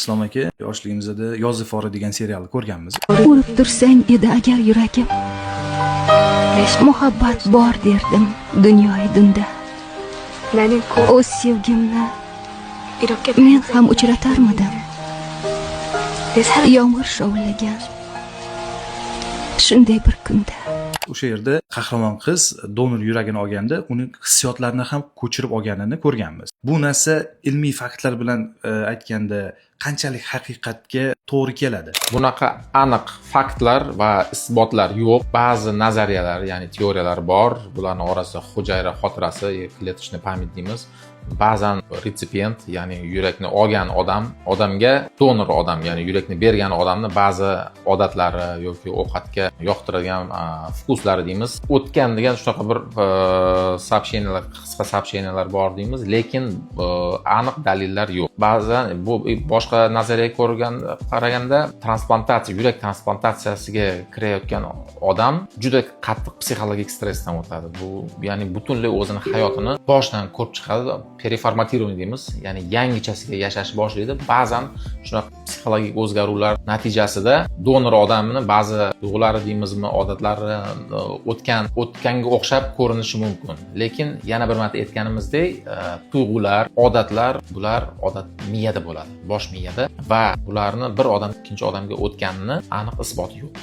Islom aka, yoshligimizda "Yoz ifori" degan serialni ko'rganmiz. Urib tursang edi agar, yuragim, muhabbat bor derdim dunyoyi dunda. 나는 곧 O'z sevgimni 이렇게 men ham uchratarmidim 내 사랑 yomg'ir shovullagan shunday bir kunda. O'sha yerda qahramon qiz donor yuragini olganda, uni hissiyotlarini ham ko'chirib olganini ko'rganmiz. Bu narsa ilmiy faktlar bilan aytganda qanchalik haqiqatga to'g'ri keladi? Bunaqa aniq faktlar va isbotlar yo'q. Ba'zi nazariyalar, ya'ni teoriyalar bor. Bularni orasida hujayra xotirasi, клеточный память deymiz. Ba'zan retsipient, ya'ni yurakni olgan odam, odamga donor odam, ya'ni yurakni bergan odamni ba'zi odatlari yoki ovqatga yoqtiradigan вкус lari deymiz, o'tgan degan shunaqa bir сообщения lar, qisqa сообщения lar bor deymiz, lekin aniq dalillar yo'q. Ba'zan bu boshqa nazariyaga ko'rgan qaraganda, transplantatsiya, yurak transplantatsiyasiga kirayotgan odam juda qattiq psixologik stressdan o'tadi. Bu ya'ni butunlay o'zini hayotini boshidan ko'rib chiqadi, переформатирование deymiz, ya'ni yangichasiga yashashni boshlaydi. Ba'zan shunaqa psixologik o'zgaruvlar natijasida donor odamni ba'zi tuyg'ulari deymizmi, odatlari o'tganga o'xshab ko'rinishi mumkin. Lekin yana bir marta aytganimizdek, tuyg'ular, odatlar, bular odat miyada bo'ladi, bosh miyada, va bularni bir odam ikkinchi odamga o'tganini aniq isboti yo'q.